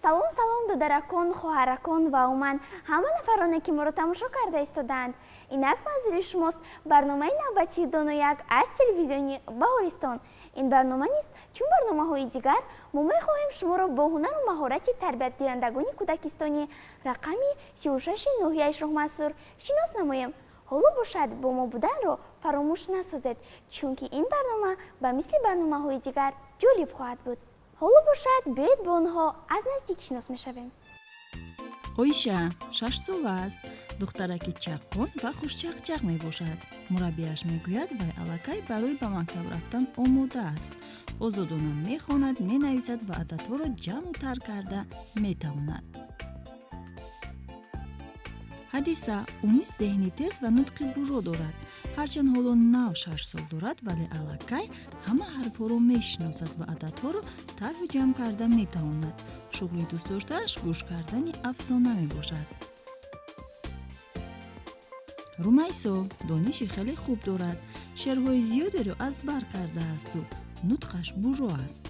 Салом, салом, додаракон, хоҳаракон ва умуман ҳама нафароне, ки моро тамошо карда истодаанд. Инак манзури шумост барномаи навбатии «Донояк» аз телевизиони Баҳористон. Ин барнома низ, чун барномаҳои дигар, мо мехоҳем шуморо бо ҳунару маҳорати тарбиятгирандагони кӯдакистони рақами 36-и ноҳияи Шоҳмансур шинос намоем. Ҳоло бошад, бо мо буданро фаромӯш насозед, чунки ин барнома ба мисли барномаҳои дигар ҷолиб хоҳад буд. Ҳоло бошад, биёед, бо онҳо аз наздик шинос мешавем. Оиша 6-сола аст. Духтараки чаққон ва хушчақчақ мебошад. Мураббиаш мегӯяд, вай аллакай барои ба мактаб рафтан омода аст. Озодона мехонад, менависад ва ададҳоро ҷамъу тарҳ карда метавонад. Ҳадиса: ӯ низ зеҳни тез ва нутқи бурро дорад. Ҳарчанд ҳоло нав 6 сол дорад, вале аллакай ҳама ҳарфҳоро мешиносад ва ададҳоро тарҳу ҷамъ карда метавонад. Шуғли дӯстдоштааш гӯш кардани афсона мебошад. Румайсо дониши хеле хуб дорад, шеърҳои зиёдеро аз бар кардаасту нутқаш бурро аст.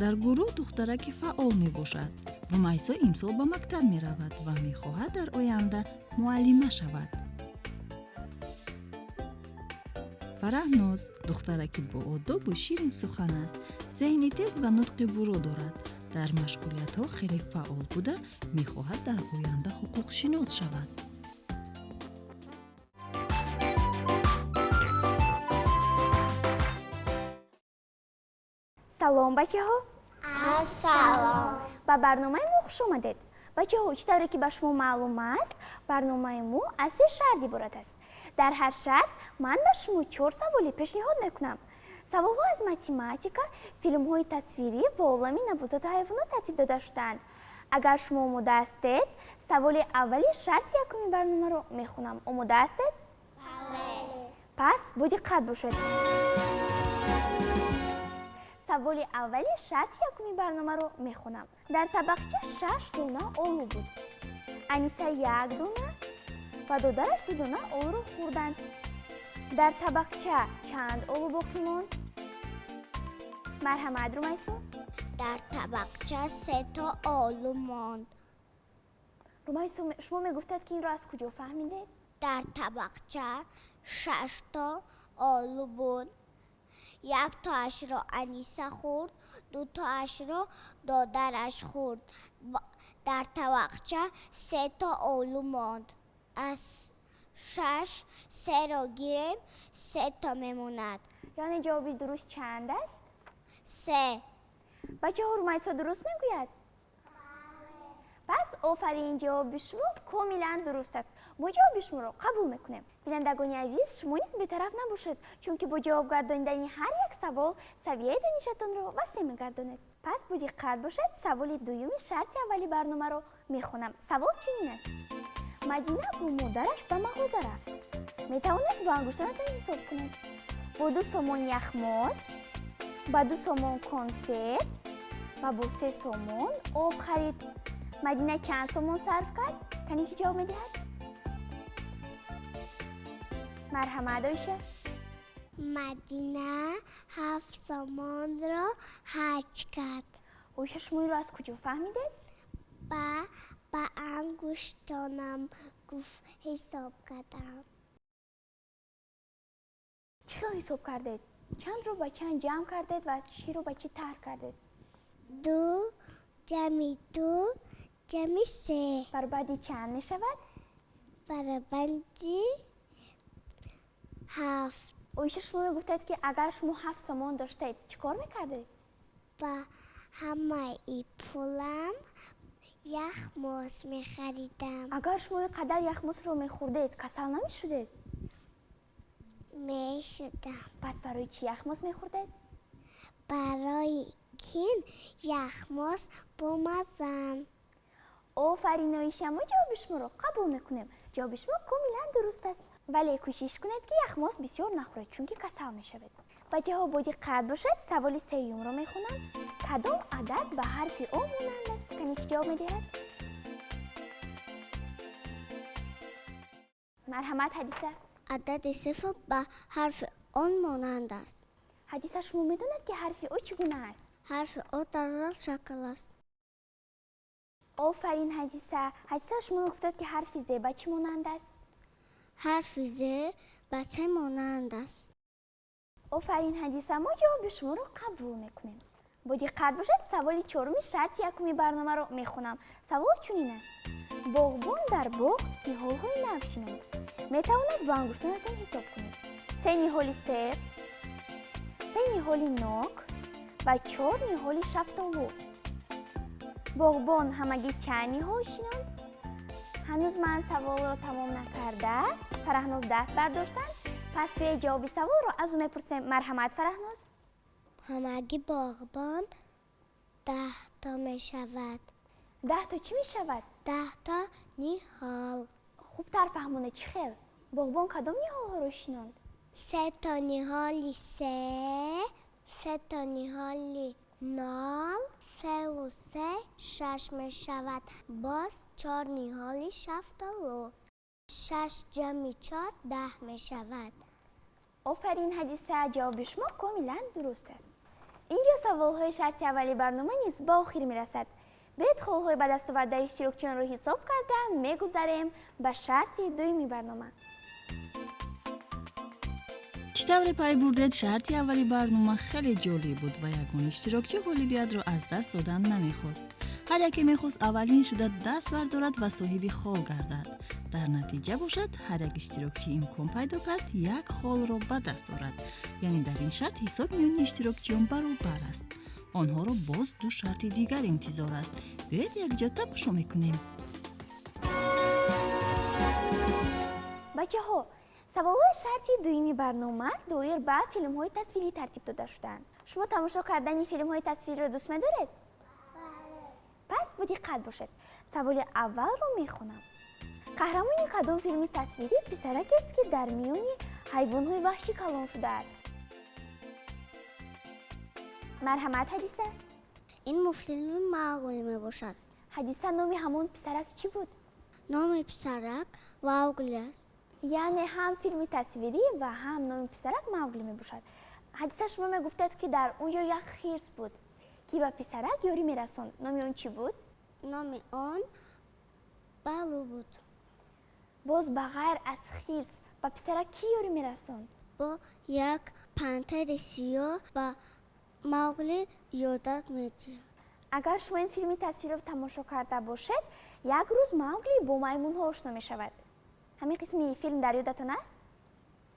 Дар гурӯҳ духтараки фаъол мебошад. Румайсо имсол ба мактаб меравад ва мехоҳад дар оянда муаллима шавад. Фараҳноз духтараки боодобу ширинсухан аст. Зеҳни тез ва нутқи бурро дорад. Дар машғулиятҳо хеле фаъол буда, мехоҳад дар оянда ҳуқуқшинос шавад. Салом, бачаҳо! Ассалом! Ба барномаи мо хуш омадед. Бачаҳо, чӣ тавре ки ба шумо маълум аст, барномаи мо аз се шарт иборат аст. Дар ҳар шарт ман ба шумо чор саволе пешниҳод мекунам. Саволҳо аз математика, филмҳои тасвирӣ ва олами набототу ҳайвонот тартиб дода шудаанд. Агар шумо омода ҳастед, саволи аввали шарти якуми барномаро мехонам. Омода ҳастед? Пас бодиққат бошед. Саволи аввали шарти якуми барномаро мехонам. Дар табақча шаш дона олу буд. Аниса як дона ва додараш ду дона олуро хӯрданд. Дар табақча чанд олу боқӣ монд? Марҳамат, Румайсо. Дар табақча сето олу монд. Румайсо, шумо мегуфтед, ки инро аз куҷо фаҳмидед? Дар табақча шашто олу буд. Яктоашро Аниса хӯрд, дутоашро додараш хӯрд. Дар табақча сето олу монд. Аз шаш серо гирем, сето мемонад. Яъне ҷавоби дуруст чанд аст? Се. Бачаҳо, Румайсо дуруст мегӯяд? Пас офарин, ҷавоби шумо комилан дуруст аст. Мо ҷавоби шуморо қабул мекунем. Бинандагони азиз, шумо низ бетараф набошед, чунки бо ҷавоб гардонидани ҳар як савол савияи донишатонро васеъ мегардонед. Пас бодиққат бошед, саволи дуюми шарти аввали барномаро мехонам. Савол чунин аст: Мадина бо модараш ба мағоза рафт. Метавонед бо ангуштонатон ҳисоб кунед. Бо 2 сомон яхмоз, ба 2 сомон конфет ва бо 3 сомон об харид. Мадина чанд сомон сарф кард? Кане, ки ҷавоб медиҳад? Марҳамат, Оиша. Мадина 7 сомонро харҷ кард. Оиша, шумо инро аз куҷо фаҳмидед? Ба ангуштонам гуфт, ҳисоб кардам. Чӣ хел ҳисоб кардед? Чандро ба чанд ҷамъ кардед ва чиро ба чӣ тарҳ кардед? Ду ҷамъи ду ҷамъи се. Баробари чанд мешавад? Баробари ҳафт. Оиша, шумо мегуфтед, ки агар шумо 7 сомон доштед, чӣ кор мекардед? Ба ҳамаи пулам яхмоз мехаридам. Агар шумо ин қадар яхмозро мехӯрдед, касал намешудед? Мешудам. Пас барои чӣ яхмоз мехӯрдед? Барои кин яхмоз бомаззам. Офарин, Оиша, мо ҷавоби шуморо қабул мекунем. Ҷавоби шумо комилан дуруст аст, вале кӯшиш кунед, ки яхмоз бисёр нахӯред, чунки касал мешавед. Бачаҳо, бодиққат бошед, саволи сеюмро мехонам. Кадом адад ба ҳарфи О монанд аст? Кане, ки ҷавоб медиҳад? Марҳамат, Ҳадиса. Адади сифр ба ҳарфи Он монанд аст. Ҳадиса, шумо медонед, ки ҳарфи О чӣ гуна аст? Ҳарфи О дароз шакл аст. Офарин, Ҳадиса. Ҳадиса, шумо мегуфтед, ки ҳарфи З ба чӣ монанд аст? Ҳарфи З ба се монанд аст. Офарин, Ҳадиса, мо ҷавоби шуморо қабул мекунем. Бо диққат бошед, саволи чоруми шарти якуми барномаро мехонам. Савол чунин аст: боғбон дар боғ ниҳолҳои нав шинонд. Метавонед бо ангуштонатон ҳисоб кунед: се ниҳоли себ, се ниҳоли нок ва чор ниҳоли шафтолу. Боғбон ҳамагӣ чанд ниҳол шинонд? Ҳанӯз ман саволро тамом накарда, Фараҳноз даст бардоштанд. Пас биёед, ҷавоби саволро аз ӯ мепурсем. Марҳамат, Фараҳноз. Ҳамагӣ боғбон 10 то мешавад. 10 то чӣ мешавад? 10 то ниҳол. Хубтар фаҳмона, чӣ хел? Боғбон кадом ниҳолҳоро шинонд? Се то ниҳоли себ, се то ниҳоли нок, севу се шаш мешавад, боз чор ниҳоли шафтолу. Шаш ҷамъи чор 10 мешавад. Офарин, Ҳадиса, ҷавоби шумо комилан дуруст аст. Инҷо саволҳои шарти аввали барнома низ ба охир мерасад. Биёед, холҳои ба дастовардаи иштирокчиёнро ҳисоб карда, мегузарем ба шарти дуюми барнома. Чӣ тавре пай бурдед, шарти аввали барнома хеле ҷолиб буд ва ягон иштирокчӣ ғолибиятро аз даст додан намехост. Ҳар яке мехост аввалин шуда даст бардорад ва соҳиби хол гардад. Дар натиҷа бошад, ҳар як иштирокчӣ имкон пайдо кард, як холро ба даст орад. Яъне дар ин шарт ҳисоб миёни иштирокчиён баробар аст. Онҳоро боз ду шарти дигар интизор аст. Биёед, якҷо тамошо мекунем. Бачаҳо, саволҳои шарти дуюми барнома доир ба филмҳои тасвирӣ тартиб дода шудаанд. Шумо тамошо кардани филмҳои тасвириро дӯст медоред? Пас бо диққат бошед, саволи аввалро мехонам. Қаҳрамони кадом филми тасвирӣ писаракест, ки дар миёни ҳайвонҳои ваҳшӣ калон шудааст? Марҳамат, Ҳадиса. Ин мултфилми Маугли мебошад. Ҳадиса, номи ҳамон писарак чӣ буд? Номи писарак Маугли аст. Яъне ҳам филми тасвирӣ ва ҳам номи писарак Маугли мебошад. Ҳадиса, шумо мегуфтед, ки дар он ҷо як хирс буд, ки ба писарак ёрӣ мерасонд. Номи он чӣ буд? Номи он Балу буд. Боз ба ғайр аз хирс ба писарак кӣ ёрӣ мерасонд? Бо як пантери сиёҳ ба Маугли ёрдам медиҳад. Агар шумо ин филми тасвирро тамошо карда бошед, як рӯз Маугли бо маймунҳо ошно мешавад. Ҳамин қисми филм дар ёдатон аст?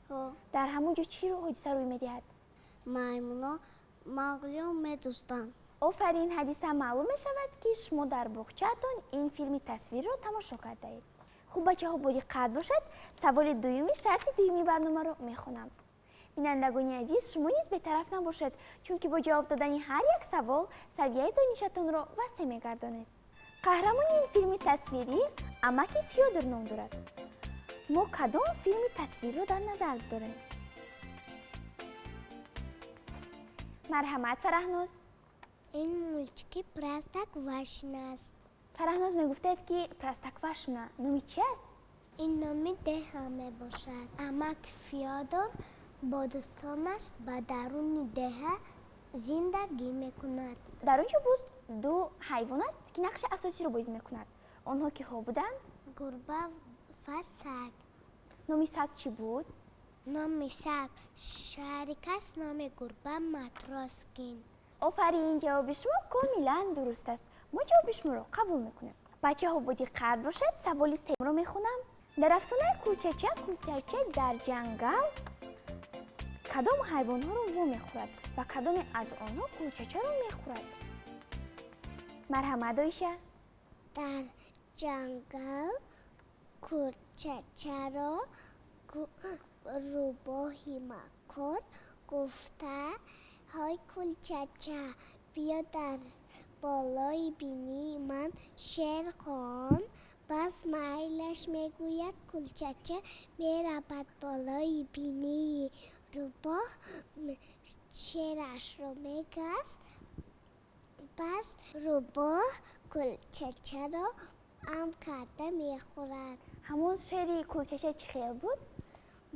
Ҳо. Дар ҳамон ҷо чӣ ҳодиса рӯй медиҳад? Маймуно Мауглиро медузданд. Офарин, Ҳадиса. Маълум мешавад, ки шумо дар боғчаатон ин филми тасвирро тамошо кардаед. Хуб, бачаҳо, бо диққат бошед, саволи дуюми шарти дуюми барномаро мехонам. Бинандагони азиз, шумо низ бетараф набошед, чунки бо ҷавоб додани ҳар як савол савияи донишатонро васеъ мегардонед. Қаҳрамони ин филми тасвирӣ амаки Фёдор ном дорад. Мо кадом филми тасвирро дар назар дорем? Марҳамат, Фараҳноз. Ин мультики Простоквашино аст. Фараҳноз, мегуфтед, ки Простоквашино номи чи аст? Ин номи деҳа мебошад. Амак Фёдор бо дӯстонаш ба даруни деҳа зиндагӣ мекунад. Дар он ҷо боз ду ҳайвон аст, ки нақши асосиро бозӣ мекунад. Онҳо киҳо буданд? Гурба ва саг. Номи саг чӣ буд? Номи саг Шарик аст, номи гурба Матроскин. Офарин, ҷавоби шумо комилан дуруст аст. Мо ҷавоби шуморо қабул мекунем. Бачаҳо, бо диққат бошед, саволи сеюмро мехонам. Дар афсонаи Кулчача, Кулчача дар ҷангал кадом ҳайвонҳоро вомехӯрад ва кадоме аз онҳо Кулчачаро мехӯрад? Марҳамат, Оиша. Дар ҷангал Кулчачаро рӯбоҳи макор гуфта: «Ҳой, Кулчача, биё, дар болои бинии ман шеър хон». Бас майлаш мегӯяд. Кулчача меравад болои бинии рӯбоҳ, шеърашро мегӯяд. Пас рӯбоҳ Кулчачаро ам карда мехӯрад. Ҳамон шеъри Кулчача чӣ хел буд?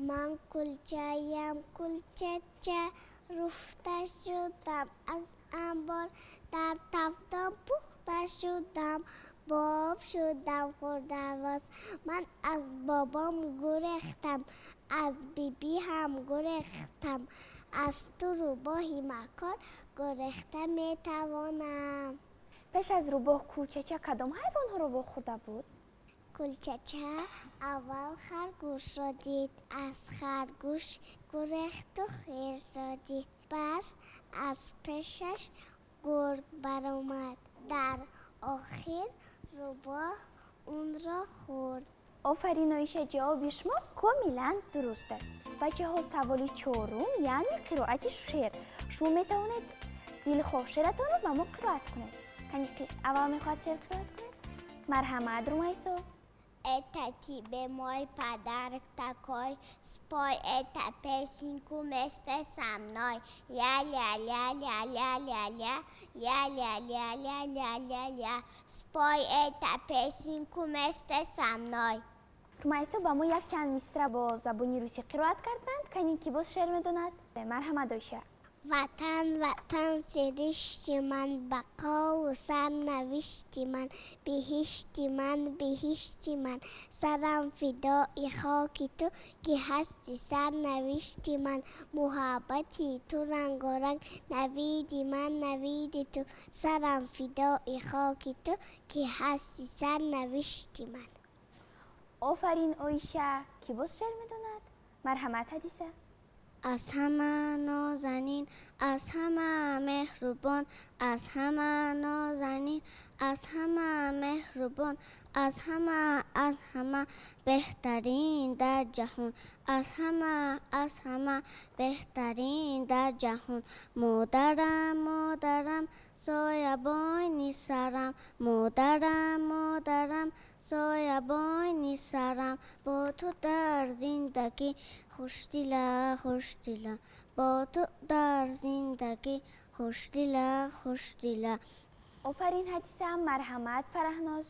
Ман кулчаям, кулчача. Руфта шудам аз анбор, дар тафтон пухта шудам, боб шудам хурдавоз. Ман аз бобом гурехтам, аз бибӣ ҳам гурехтам, аз ту рӯбоҳи макор гурехта метавонам. Пеш аз рӯбоҳ Кулчача кадом ҳайвонҳоро вохӯрда буд? Кулчача аввал харгӯшро дид, аз харгӯш гурехту хирсро дид, пас аз пешаш гург баромад. Дар охир рӯбоҳ онро хӯрд. Офарин, Оиша, ҷавоби шумо комилан дуруст аст. Бачаҳо, саволи чорум, яъне қироати шеър. Шумо метавонед дилхоҳ шеъратонро ба мо қироат кунед. Кани ки аввал мехоҳад шеър қироат кунед? Марҳамат, Румайсо. Это тебе мой подарок такой, спой эту песенку вместе со мной. Ля-ля-ля-ля-ля-ля-ля, ля-ля-ля-ля-ля-ля-ля. Спой эту песенку вместе со мной. Румайсо ба мо якчанд мисра бо забони русӣ қироат карданд. Кани ки боз шеър медонад? Марҳамат, Оиша. Ватан, Ватан, сиришти ман, бақову сарнавишти ман, биҳишти ман, биҳишти ман, сарам фидои хоки ту, ки ҳасти сарнавишти ман, муҳаббати ту рангоранг, навиди ман, навиди ту, сарам фидои хоки ту, ки ҳасти сарнавишти ман. Офарин, Оиша. Ки боз шеър медонад? Марҳамат, Ҳадиса. Аз ҳама нозанин, аз ҳама меҳрубон, аз ҳама нозанин, аз ҳама меҳрубон, аз ҳама, аз ҳама беҳтарин дар ҷаҳон, аз ҳама, аз ҳама беҳтарин дар ҷаҳон. Модарам, модарам, соябони сарам, модарам, модарам, соябони сарам, бо ту дар зиндагӣ хушдила, хушдила, бо ту дар зиндагӣ хушдила, хушдила. Офарин, Ҳадиса. Марҳамат, Фараҳноз.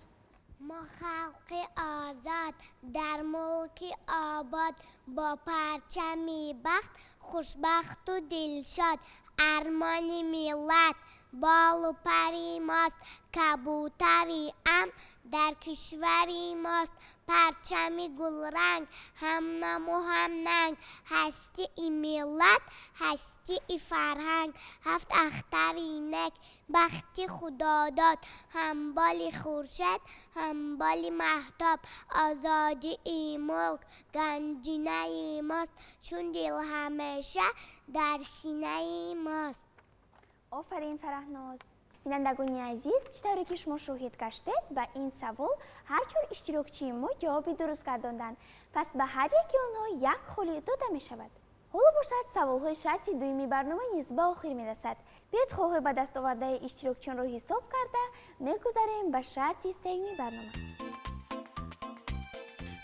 Мо халқи озод дар мулки обод, бо парчами бахт хушбахту дилшод. Армони миллат болу пари мост, кабутари амн дар кишвари мост. Парчами гулранг ҳам ному ҳам нанг, ҳастии миллат, ҳастии фарҳанг. Ҳафт ахтари нек бахти худодод, ҳам боли хуршед, ҳам боли маҳтоб. Озодии мулк ганҷинаи мост, чун дил ҳамеша дар синаи мост. Офарин, Фараҳноз. Бинандагони азиз, чӣ тавре ки шумо шоҳид гаштед, ба ин савол ҳар чор иштирокчии мо ҷавоби дуруст гардонданд. Пас ба ҳар яки онҳо як холи дода мешавад. Ҳоло бошад, саволҳои шарти дуюми барнома низ ба охир мерасад. Биёед, холҳои ба даст овардаи иштирокчиёнро ҳисоб карда мегузарем ба шарти сеюми барнома.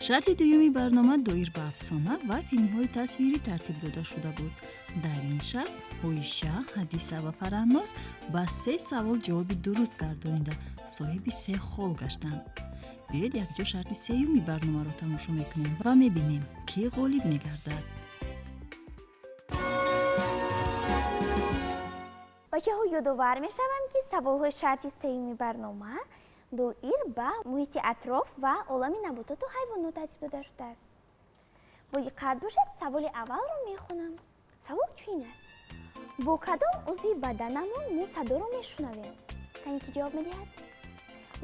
Шарти дуюми барнома доир ба афсона ва филмҳои тасвирӣ тартиб дода шуда буд. Дар ин шарт Оиша, Ҳадиса ва Фараҳноз ба се савол ҷавоби дуруст гардонида, соҳиби се хол гаштанд. Биёед, якҷо шарти сеюми барномаро тамошо мекунем ва мебинем, кӣ ғолиб мегардад. Бачаҳо, ёдовар мешавам, ки саволҳои шарти сеюми барнома доир ба муҳити атроф ва олами набототу ҳайвонот тартиб дода шудааст. Бо диққат бошед, саволи аввалро мехонам. Савол чунин аст: бо кадом узви баданамон мо садоро мешунавем? Кани ки ҷавоб медиҳад?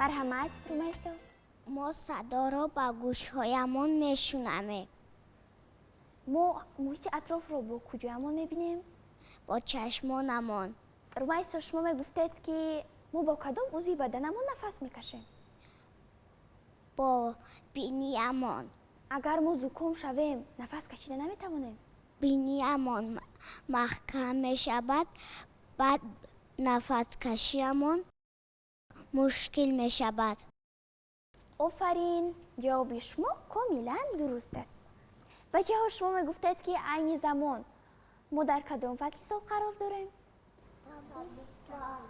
Марҳамат, Румайсо. Мо садоро ба гӯшҳоямон мешунавем. Мо муҳити атрофро бо куҷоямон мебинем? Бо чашмонамон. Румайсо, шумо мегуфтед, ки мо бо кадом узви баданамон нафас мекашем? Бо биниямон. Агар мо зуком шавем, нафас кашида наметавонем? Биниямон маҳкам мешавад, баъд нафаскашиямон мушкил мешавад. Офарин, ҷавоби шумо комилан дуруст аст. Бачаҳо, шумо мегуфтед, ки айни замон мо дар кадом фасли сол қарор дорем? Тобистон.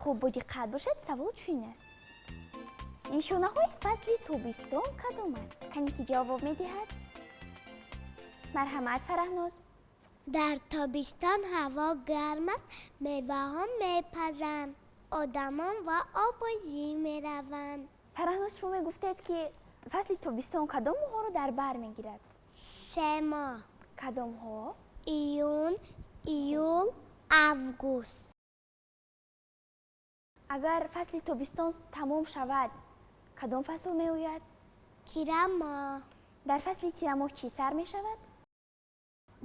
Хуб, бо диққат бошед, савол чунин аст: нишонаҳои фасли тобистон кадом аст? Кане ки ҷавоб медиҳад? Марҳамат, Фараҳноз. Дар тобистон ҳаво гарм аст, меваҳо мепазанд, одамон ва оббозӣ мераванд. Фарахноз, шумо мегуфтед, ки фасли тобистон кадом моҳҳоро дар бар мегирад? 3 моҳ. Кадомҳо? Июн, июл, август. Агар фасли тобистон тамом шавад, кадом фасл меояд? Тирамоҳ. Дар фасли тирамоҳ чӣ сар мешавад?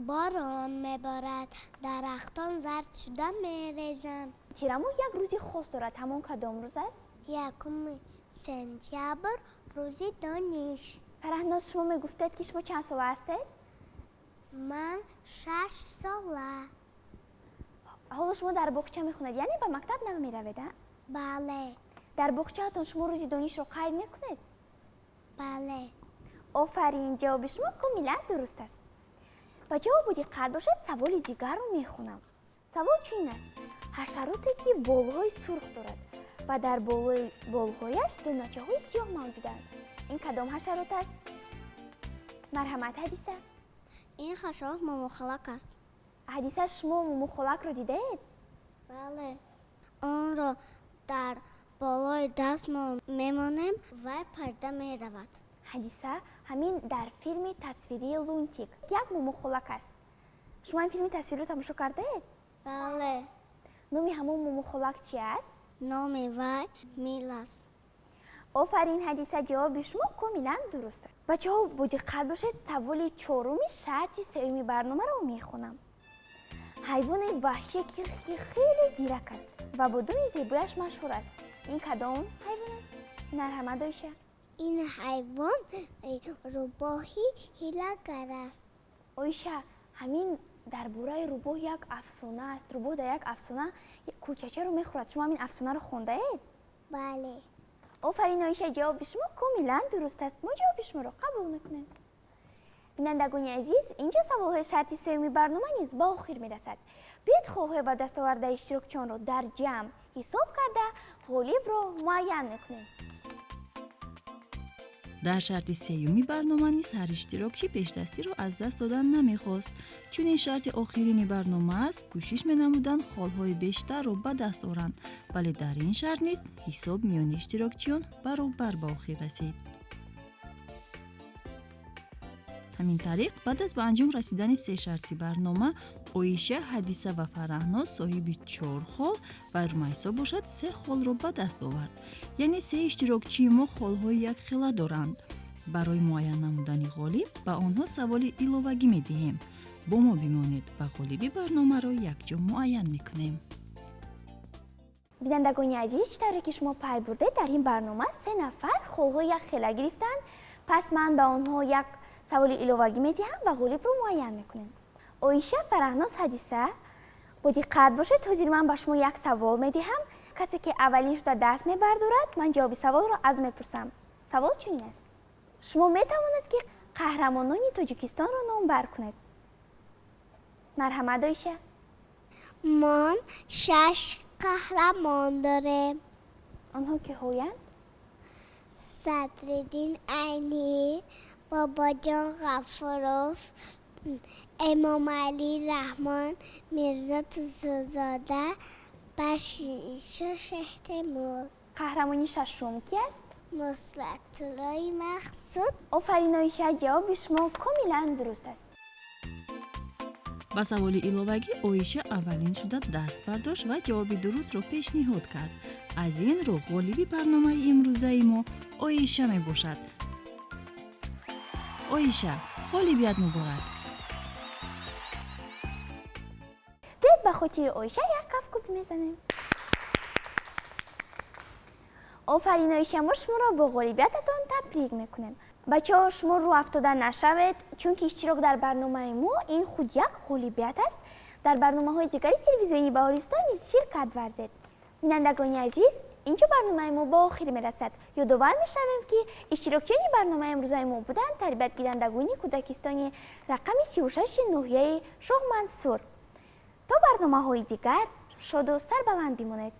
Борон меборад, дарахтон зард шуда мерезанд. Тирамоҳ як рӯзи хос дорад, ҳамон кадом рӯз аст? 1 сентябр, рӯзи дониш. Фарахноз, шумо мегуфтед, ки шумо чанд сола ҳастед? Ман 6 сола. Ҳоло шумо дар боғча мехонед, яъне ба мактаб намеравед, а? Бале. Дар боғчаатон шумо рӯзи донишро қайд мекунед? Бале. Офарин, ҷавоби шумо комилан дуруст аст. Бачаҳо, бо диққат бошед, саволи дигарро мехонам. Савол чунин аст: ҳашароте, ки болҳои сурх дорад ва дар болои болҳояш доначаҳои сиёҳ мавҷуданд, ин кадом ҳашарот аст? Марҳамат, Ҳадиса. Ин ҳашарот мумухолак аст. Ҳадиса, шумо мумухолакро дидаед? Бале. Онро дар болои дастмон мемонем ва парда меравад. Ҳадиса, ҳамин дар филми тасвирии Лунтик як мумухолак аст. Шумо ин филми тасвириро тамошо кардаед? Бале. Номи ҳамон мумухолак чи аст? Номи вай Мил аст. Офарин, Ҳадиса, ҷавоби шумо комилан дуруст аст. Бачаҳо, бо диққат бошед, саволи чоруми шарти сеюми барномаро мехонам. Ҳайвони ваҳшие, ки хеле зирак аст ва бо думи зебояш машҳур аст, ин кадом ҳайвон аст? Марҳамат, Оиша. Ин ҳайвон рӯбоҳи ҳилагар аст. Оиша, ҳамин дар бораи рӯбоҳ як афсона аст. Рӯбоҳ дар як афсона кулчачаро мехӯрад. Шумо ҳамин афсонаро хондаед? Бале. Офарин, Оиша, ҷавоби шумо комилан дуруст аст. Мо ҷавоби шуморо қабул мекунем. Бинандагони азиз, инҷо саволҳои шарти сеюми барнома низ ба охир мерасад. Биёед холҳои ба даст овардаи иштирокчиёнро дар ҷамъ ҳисоб карда, ғолибро муайян мекунем. Дар шарти сеюми барнома низ ҳар иштирокчӣ пешдастиро аз даст додан намехост. Чун ин шарти охирини барнома аст, кӯшиш менамуданд холҳои бештарро ба даст оранд, вале дар ин шарт низ ҳисоб миёни иштирокчиён баробар ба охир расид. Ҳамин тариқ, баъд аз ба анҷом расидани се шарти барнома, Оиша, Ҳадиса ва Фарахноз соҳиби 4 хол ва Румайсо бошад 3 холро ба даст овард. Яъне се иштирокчии мо холҳои якхела доранд. Барои муайян намудани ғолиб ба онҳо саволи иловагӣ медиҳем. Бо мо бимонед ва ғолиби барномаро якҷо муайян мекунем. Бинандагони азиз, чӣ тавре ки шумо пай бурдед, дар ин барнома се нафар холҳои якхела гирифтанд. Пас ман ба онҳо як саволи иловагӣ медиҳам ва ғолибро муайян мекунем. Оиша, Фарахноз, Ҳадиса, бо диққат бошед, ҳозир ман ба шумо як савол медиҳам. Касе ки аввалин шуда даст мебардорад, ман ҷавоби саволро аз ӯ мепурсам. Савол чунин аст: шумо метавонед, ки қаҳрамонони Тоҷикистонро номбар кунед? Марҳамат, Оиша. Мо 6 қаҳрамон дорем. Онҳо киҳоянд? Садриддин Айнӣ, Бобоҷон Ғафуров, Эмомалӣ Раҳмон, Мирзо Турсунзода ва Шоҳтемур. Қаҳрамони шашум ки аст? Нусратуллои Мақсуд. Офарин, Оиша, ҷавоби шумо комилан дуруст аст. Ба саволи иловагӣ Оиша аввалин шуда даст бардошт ва ҷавоби дурустро пешниҳод кард. Аз ин рӯ ғолиби барномаи имрӯзаи мо Оиша мебошад. Оиша, ғолибият муборак! Биёед ба хотири Оиша як кафкӯб мезанем. Офарин, Оиша, мо шуморо бо ғолибиятатон табрик мекунем. Бачаҳо, шумо рӯ афтода нашавед, чунки иштирок дар барномаи мо ин худ як ғолибият аст. Дар барномаҳои дигари телевизионии Баҳористон низ ширкат варзед. Бинандагони азиз, инҷо барномаи мо ба охир мерасад. Ёдовар мешавем, ки иштирокчиёни барномаи имрӯзаи мо буданд тарбиятгирандагони кӯдакистони рақами 36 ноҳияи Шоҳмансур. То барномаҳои дигар шоду сарбаланд бимонед.